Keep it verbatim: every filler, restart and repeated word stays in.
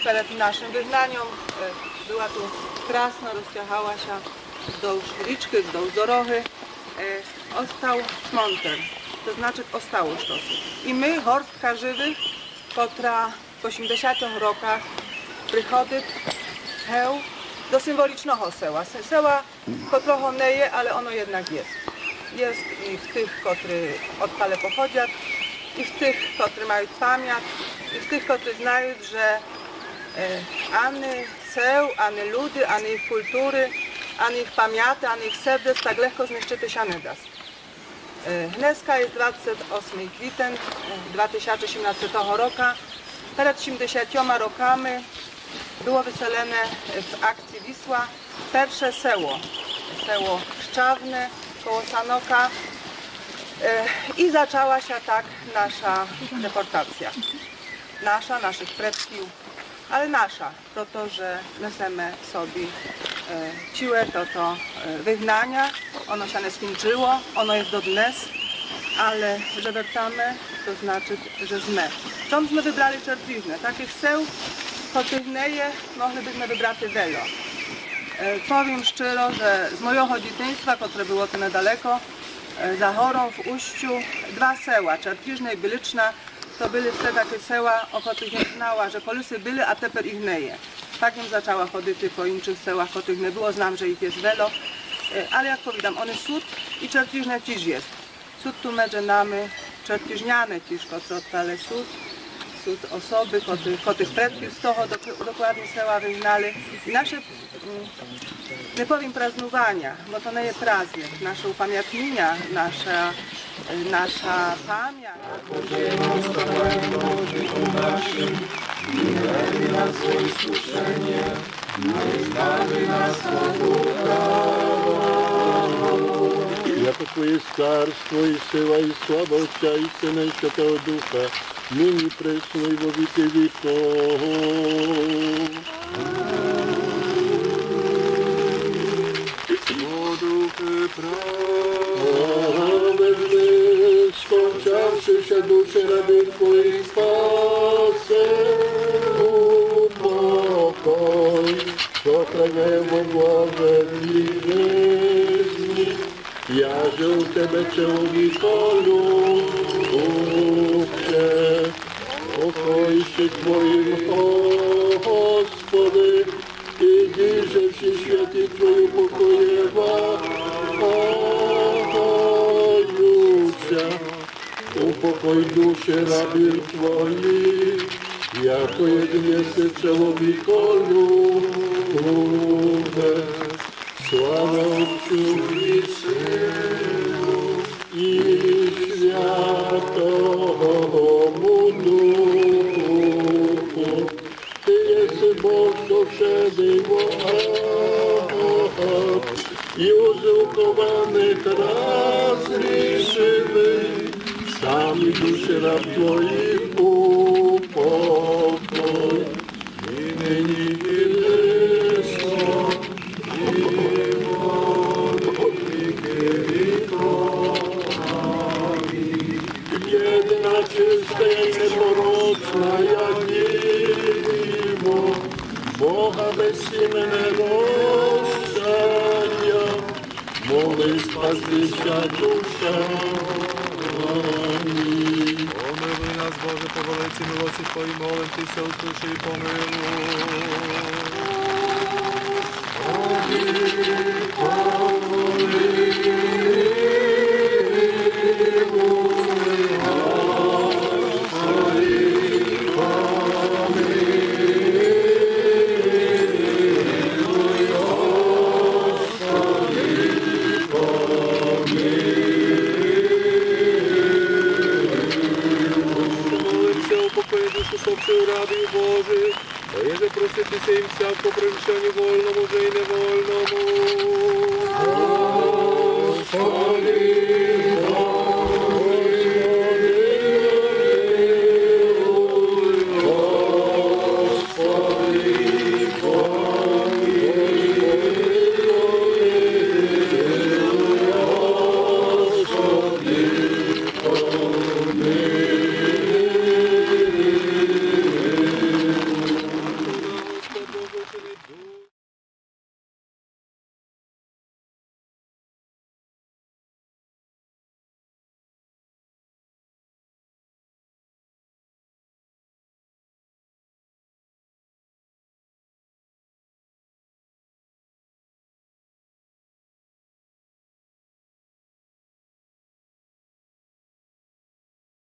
Перед нашым выгнаньом, е, была ту красна, розтягала ся вздовж річкы, вздовж дорогы. Е, остав смонтер, то значыт, остало штоси. І мы, горстка жывых, котра по сімдесятых роках приходит гев до символічного села. Се-, села, котрого не є, але оно єднак єст. Єст і в тых, котры одтале походят, і в тых, котры мают памят, і в тых, котры знают, же, е, ани сел, ани люди, ани їх культуры, ани їх памяти, ани їх сердец так легко знищыти ся не даст. Е, гнеска єст двадцет осмый квітен, е, два тисячы сімнадцятого рока. Перед сімдесятьома роками было выселене, е, в акциі Вісла перше село, село Щавне коло Санока. Е, і зачала ся так наша депортация. Наша, нашых предків, але наша. Прото же несеме в собі, е, ціле тото, е, выгнаня, оно ся не скінчыло, оно єст доднес, але же вертаме, то значыт, же зме. Чом зме выбрали Черкіжне? Такых сел, котрых не є, могли бы зме выбрати вельо. Е, повім щыро, же з мойого дітинства, котре было ту недалеко, е, за гором в Устю, два села, Черкіжне і Билична, то были все такы села, о котрых єм знала, же колиси были, а тепер їх не є. Так єм зачала ходити по іншых селах, котрых не было, знам, же їх єст вельо. Е, але як повідам, они сут і Черкіжне тіж єст. Сут ту медже нами черкіжняне тіж, котре одтале сут, сут особы, котрых, котрых предків з того док-, докладні села выгнали. І наше М, не повім празнуваня, бо то не є праздник. Наше упамятніня, наша, е, наша память. Яко Твоє царство і сила, і слава Отця, і Сына, і Святого Духа, нині, пресно, і во віки віков. О духе праведный, скончавшися души рабів Твоїх спаси упокой, сохраняй во благодати жизни, яже у Тебе, чоловіко любче. Покой іщи Твоїм, Господи, і діже всі святі Твої упокоєваються. Упокой души рабів Твоїх, яко єдин єси, чоловіко любець. Слава Отцю і Сыну і Святому Духу. Ты єси Бог сошедный во ад, і узы окованых разрішивый, сам і души раб Твоїх упокой. І нині, і присно, і во віки віков. Амінь. Єдина чиста і непорочна Діво, Бога без сімени рождая, моли спасти ся душам. Амінь. Помилуй нас, Боже, по великій милости Твоїй, молим Тися, услыши і помилуй. Молимся, упокой души усопших рабів Божих, та єже простити ся їм всяко прегрішеню вольному же і невольному. Господи,